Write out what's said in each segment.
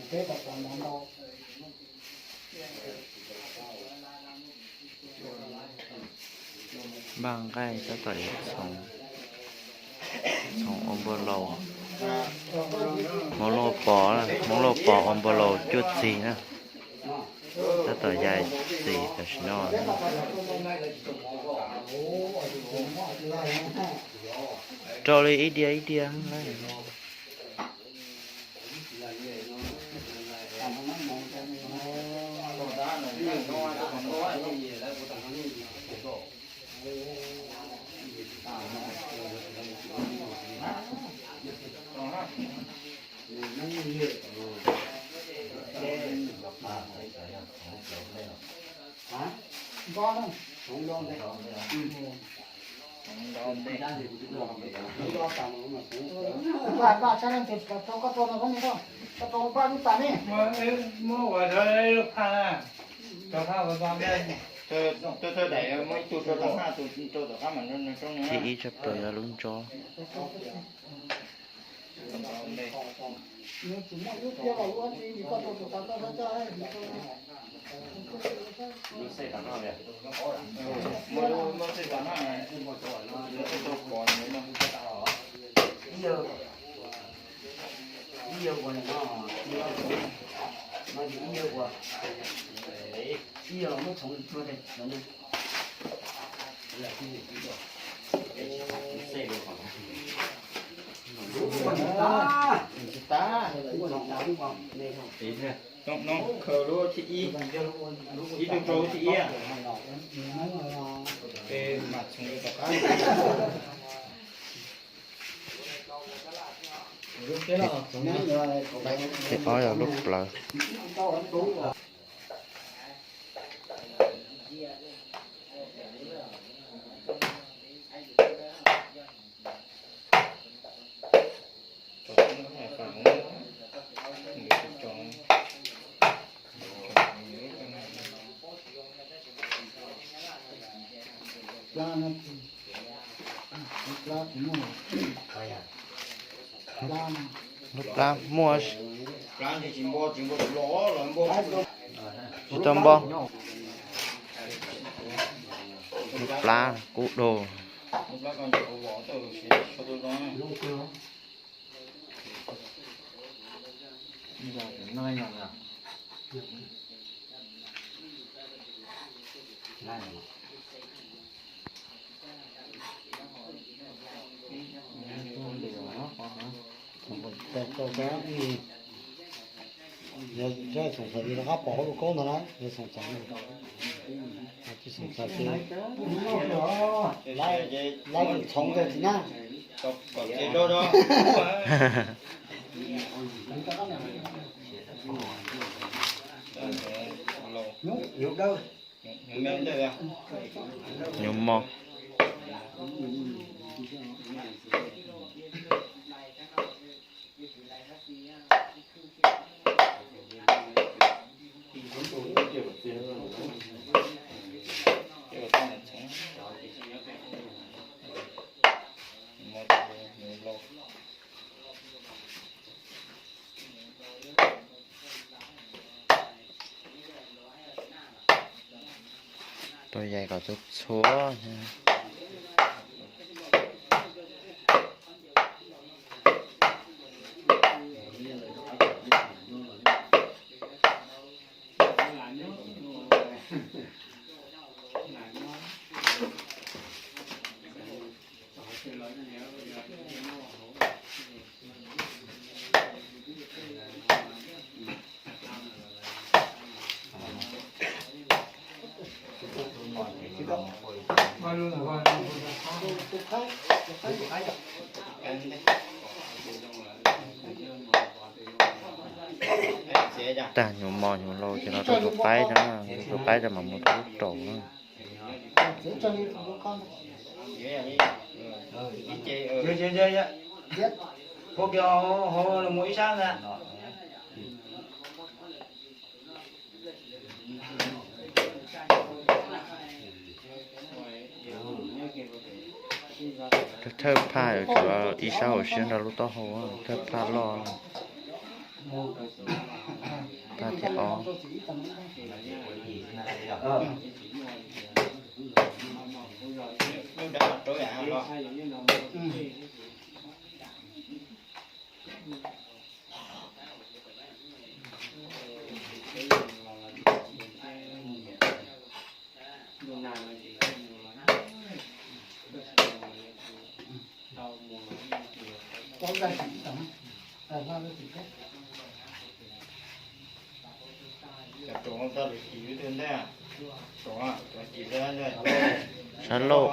Npaj nqaij tab tom yuav txhoov, txhoov ua npau laus. Hmoob Lauj Pov, Hmoob Lauj Pov ua npau laus cuaj txig na. Tab tom yais txis tam sim no. Rau li ib diav ib diav. Thib ib tshaj plaws yog lub ntso. Khaws lub thib ib, ib tug rau lub thib ib, es mam txhoov tom qab. Thib ob yog lub plawv. Lub plab muaj, tsis tau npo. Lub plab kub dog. Yog xoom txhais li rov qab pom hauv lub koob ntag na, yog xoom txhais, tsis xoom txhais ces lawv txhoov tau tsis na. Nyuj mog. Tau yais kom txhua txhua. Tag nyuj mog nyuj laus ces los rau tus qaib no, tus qaib rau mam mus rau lub raum na. Thawj phaj yuav tsum ib sab hauv siab nrog lub taub hau, thawj phaj loj. Paj thib ob. Sab laug.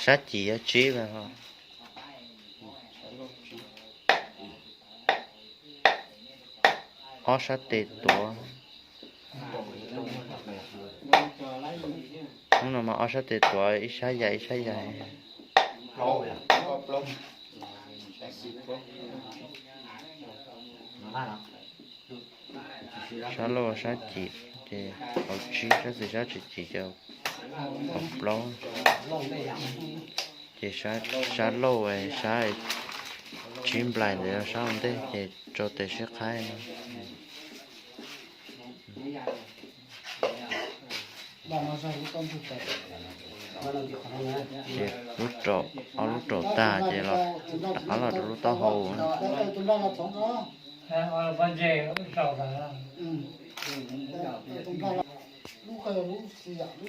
Sab cim yog tsib. Ob sab tes tuav. Hnub no mas ob sab tes tuav, ib sab yais ib sab yais. Sab laug sab cim ces hauv tsib, sab xis sab tsis cim ces hauv plaub. Ces sab laug sab tsib nplais ntawd yog sab ua ntej ces rau tes sib qhaib no. Ces lub raum, ob lub raum tag ces los rov qab los rau lub taub hau.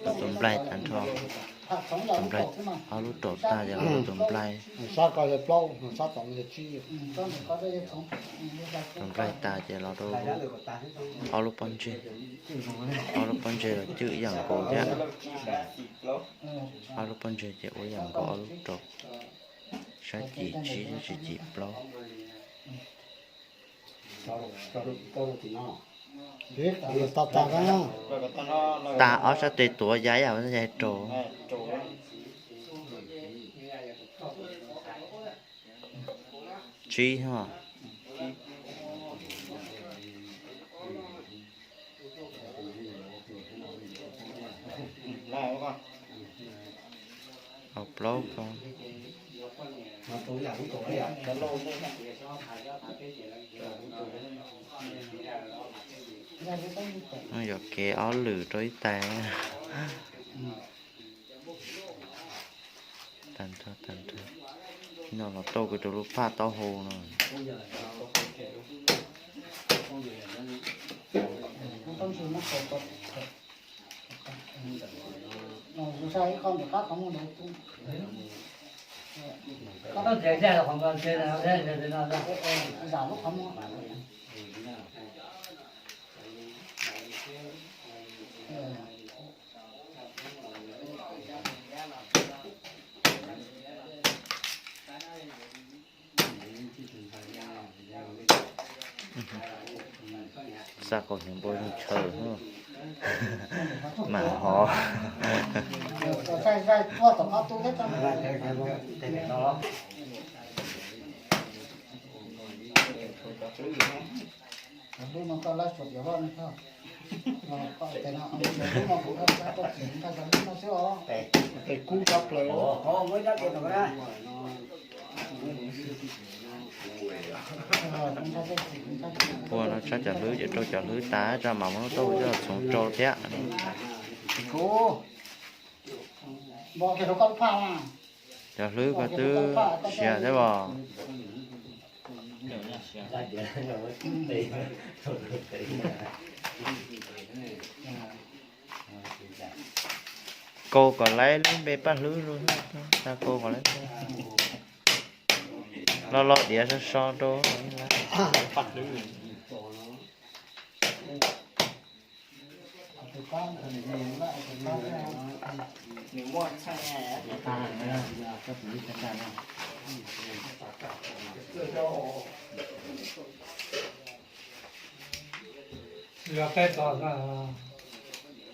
Tus nplaig tag nrho, tus nplaig, ob lub raum tag ces los rau tus nplaig. Tus nplaig tas ces los rau ob lub pob ntseg, ob lub pob ntseg los cwj ib yam nkaus thiab. Ob lub pob ntseg ces ua ib yam nkaus ob lub raum, sab cim tsib, sab tsis cim plaub. Tas ob sab tes tuav ya ib yam, ya raug. Tsib os. Hauv plaub ko. Yog kev ob lwm rau ib tais. Tag nrho, tag nrho. No los tau kuv rau lub phaj taub hau no. Xa kaus hniav npua zoo chaw mam hov. Tes kub tshaj plaws. Pua no tsab cov hlwb ces rau cov hlwb tas, tsam mam muab lub taub hau coj los txhoov rau thiab. Cov hlwb koj twb siav thiab os. Kaus kom lawv lub npe paj hlwb, xa kaus kom lawv loj loj diav so so rau.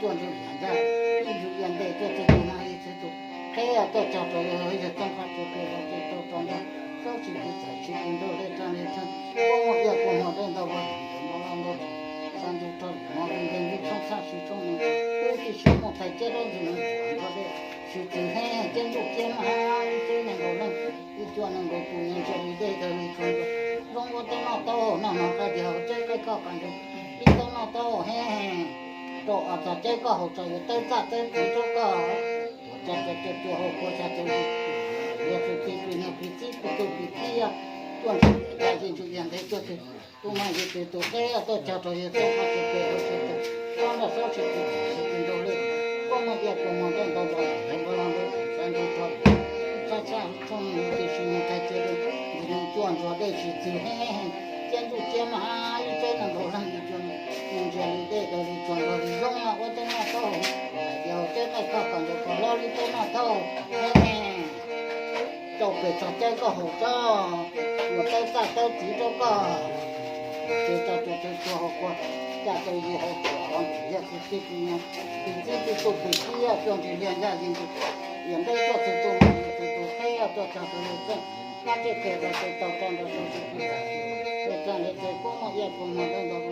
cuaj ntsuj liam ncaj, ib ntsis ia ntej tuaj txog tus no ib txhij tus qheb tuaj txog rau yawg txooj qab txhia pem los tes tau tso nrog xab tsis tiv txais tsis tiv nrog lej tsa li tsa, kua muaj ia kua muag dej ntau los ntau los ntau, xa ntu rog mo li nkees li tshoob txhaj tsis tshoob mus, ub tib si muaj thais ceb rab ntxwg nws tuam nrog dej tsis txwv heev, ceb ntuj ciab mab ib txhij nees nkaum leej, ib cuaj nees nkaum tus yeej ntsia li dej daws li tshua nrog zoo ua tau noj tau haus noj hnav qab diav haus ceb qaij koj qas nrog ib tau noj tau haus heev, rau os txog ceb koj haus txog yuav tawb txaj tawb txiv rau koj, tuam txog txog cov cua haus kua xya caum yim, yog tus txiv plis niag plis txib plis tus plis txib, cuaj ntsuj liam ncaj ib ntsuj ia ntej tuaj txog tus no ib txhij tus qheb tuaj txog rau yawg txooj qab txhia pem los tes tau tso nrog xab tsis tiv txais tsis tiv nrog lej, kua muaj ia kua muag dej ntau los ntau los ntau, xa ntu rog txhaj txhaj tshoob mus tib si mus thais ceb rau ntxwg nws cuaj ntsuag dej tsis txwv heev, ceb ntuj ciab mab ib txhij nees nkaum leej li tshua, mus ntsia li dej daws li tshua nrog li zoo ua tau noj tau haus, hais tias haus ceb qaij koj kom ntawm kom loj li tau noj tau haus heev, rau pem txog ceb koj haus txog yuav tawb txaj tawb txiv rau koj, ces txog tus txhij tus haus kua xya caum yim haus tuam los ntxim yog tus txiv plis niag plis txib plis tus plis txib cuaj ntsuj liam ncaj ib ntsuj ia ntej tuaj txog tus no ib txhij tus qheb tuaj txog rau yawg txooj qab txhia pem los tes tau tso nrog xab tsis tiv txais tsis tiv nrog lej, kua muaj ia kua muag dej ntau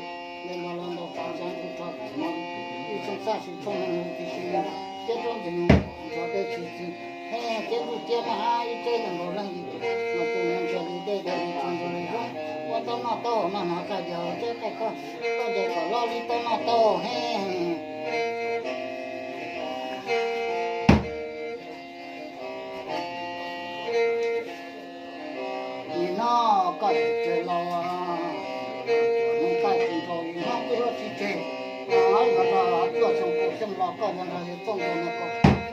los ntau, xa ntu rog mo li ib tshoob txhaj tsis tshoob mus tib si mus, ceb rab ntxwg nws tuam nrog dej tsis txwv heev, ceb ntuj ciab mab ib txhij nees nkaum leej li, los tus mus ntsia li dej daws li tshua nrog li zoo ua tau noj tau haus noj hnav qab diav haus ceb qaij koj, koj ntawm kom loj li tau noj tau haus heev. Nim no koj tsev laus, hnub qaij tsis nraus yus hnub twb yuav tsis tseg, yuav tau cuaj xyoo kaum xyoo los koj yuav nrog yawg txooj yuav niag kaum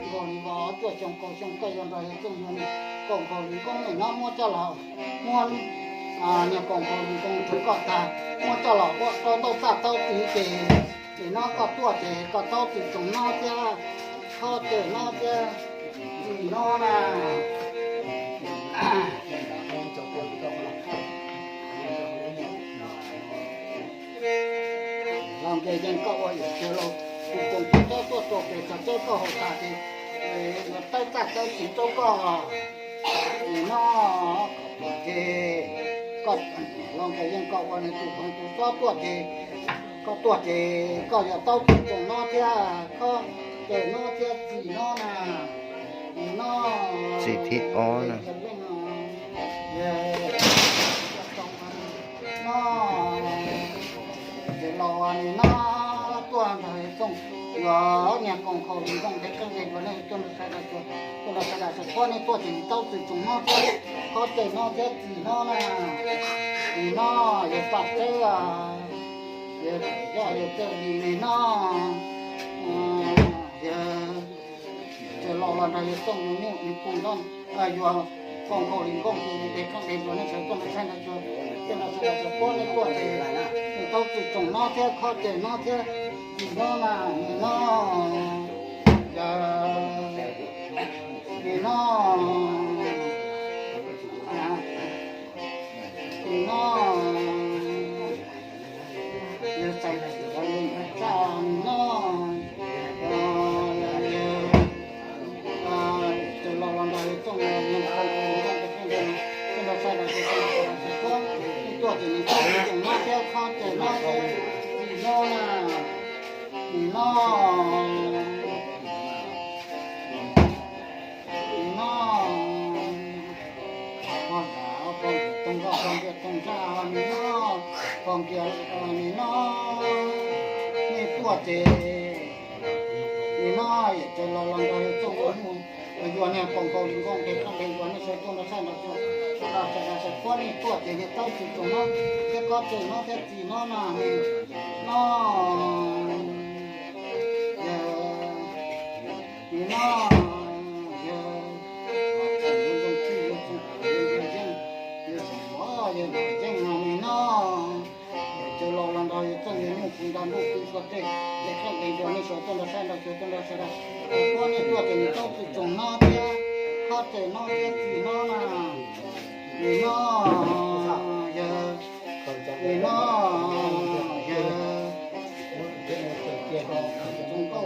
nkaus li vos, cuaj xyoo kaum xyoo koj yuav nrog yawg txooj yuav niag kaum nkaus li nkoob, nim no muab coj los, muab niag kaum nkaus li nkoob rau koj tag, muab coj los ua rau ntau txaj tau txiv ces, nim no koj tuaj ces koj tau txim tsoom no thiab, qhov cawm no thiab txim no na. Los nqe yeej koj ua yawm txiv laus, tus koom tus txob tuaj rau pem txog cawb koj haus tas ces yuav tawb txaj tawb txiv rau koj. Nim no ces koj, los nqe yeej koj ua nws tus koom tus txob tuaj ces, koj tuaj ces koj yuav tau txim tsoom no thiab, qhov cawm no thiab txim no na. Nim no txim thib ob na. No, ces los nim no tuaj nrog txooj, yuav niag koom nkaus li nkoob ntev qeej ntev nplua nej tuaj nrog sawv daws, tuaj nrog sawv daws xav pab nej tuaj ces nws tau txim tsoom no thiab, qhov cawm no thiab txim no na. Nim no yawg Paj Tsawb, yawg Paj Tsawb li nim no, yawg Ces los los nrog yawg Txooj yug nyuj yug kub nrog, yuav koom nkaus li nkauj nkaus ntev koj ntev nplua nej sawv tuaj nrog saib nrog xyuas, tuaj nrog saib nrog xyuas puab nej tuaj ces nws tau txim tsoom no thiab qhov cawm no thiab txim no na, nim no, yawg, nim no, nim no, yawg Txais Txaj nim no, yawg, ces los los nrog yawg Txooj yug nyuj kub nrog, tuaj nrog saib nrog xyuas, tuaj nrog saib nrog xyuas puab nej tuaj ces nws tau txim tsoom no thiab qhov cawm no thiab txim no na, nim no, nim no, pog nrad pog npias toog nkauj pog npias toog ntsaj nim no, pog npias nim no, nej tuaj ces nim no yawg Txais los los nrog yawg Txooj yug nyuj, yuav niag koom nkaus li nkauj ntev koj ntev nplua nej sawv tuaj nrog saib nrog xyuas, tuaj nrog saib nrog xyuas puab nej tuaj ces nws tau txim tsoom no thiab qhov cawm no thiab txim no na, nim no, yawg, nim no, yawg, yawg Ntxoov Txij, yawg Ntxoov Yeej, yawg Ntxoov Yeej no nim no, yawg Txais los los nrog yawg Txooj yug nyuj kub nrog ntuj tub txhua tes, ntev koj ntev nplua nej sawv tuaj nrog saib nrog xyuas, tuaj nrog saib nrog xyuas puab nej tuaj ces nws tau txim tsoom no thiab qhov cawm no thiab txim no na, nim no, yawg, nim no, yawg, Ntxoov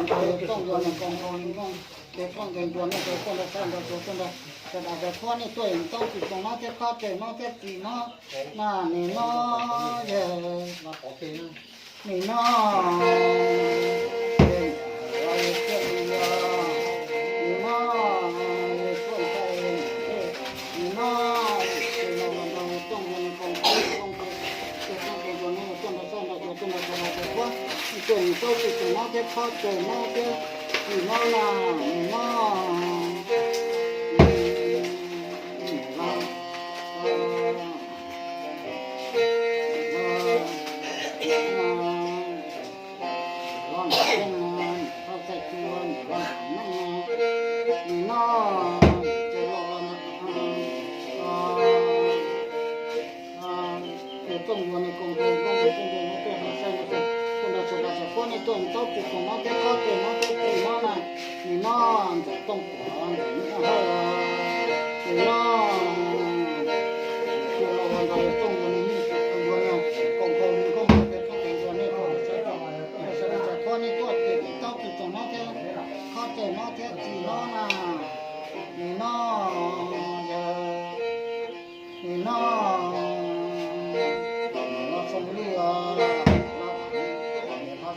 Tooj yuav nws koom nkaus li nkooj, ces phooj ywg ncuav nej sawv tuaj nrog sab nrog xyuas tuaj nrog sawv daws sawv qhuab nej tuaj nim tau tsis tsoom no thiab khob tseg no thiab txi no na nim no yog nim no nim no nim no nim no ces los los nrog tooj yuav nws koom nkaus li nkooj ces phooj ywg ncuav nej tuaj nrog sab nrog xyuas tuaj nrog sawv daws sawv qhuab nej tuaj nim tau tsis tsoom no thiab khob tseg no thiab txi no na nim no Ces tooj yuav nws koom nkaus li nkooj ces phooj ywg ncuav nej tuaj nrog sab nrog xyuas tuaj nrog sawv daws sawv qhuab nej tuaj nim tau tsis tsoom no thiab khob tseg no thiab txi no na nim no ntxawm tooj puam ntxawm nyob hauj nim no ces los los nrog tooj yuav nws nws koom nkaus li nkooj ces phooj ywg ncuav nej tuaj nrog sab nrog sawv daws sawv qhuab nej tuaj ces nim tau tsis tsoom no thiab khob tseg no thiab txi no na nim no yog nim no nim no xoo li os, nim no xoo nim no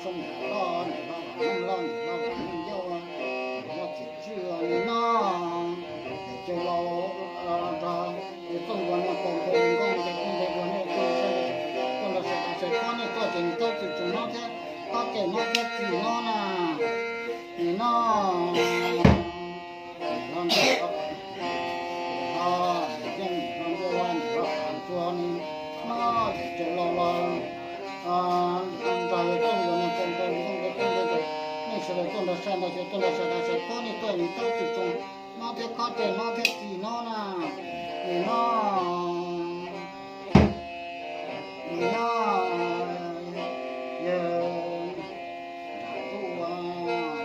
loj, nim no vam meej loj, nim no vam meej ncauj, nim no txiam tswj nim no ces los los nrog ces tooj yuav nws koom nkaus li nkooj ces phooj ywg ncuav nej tuaj nrog sab nrog xyuas tuaj nrog sawv daws sawv qhuab nej tuaj ces nim tau tsis tsoom no thiab khob tseg no thiab txi no na nim no nim no ntxawm nim no yeej nim no ntuj nim no qhov ntsuag nim no ces los los nrog tooj yuav nws koom nkaus li nkooj ces phooj ywg ncuav nej sawv daws tuaj nrog sab nrog xyuas tuaj nrog sawv daws sawv qhuab nej tuaj nim tau tsis tsoom no thiab khob tseg no thiab txi no na nim no nim no yog nram tub ua,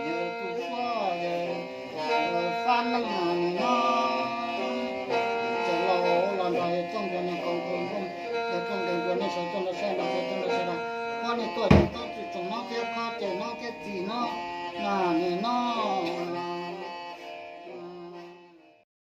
yog tub suab, yog fab neej nim no ces los los nrog tooj yuav nws koom nkaus li nkooj ces phooj ywg ncuav nej sawv tuaj nrog sab nrog xyuas tuaj nrog sawv daws qhuab nej tuaj nim tau tsis tsoom no thiab khob tseg no thiab txi no na nim no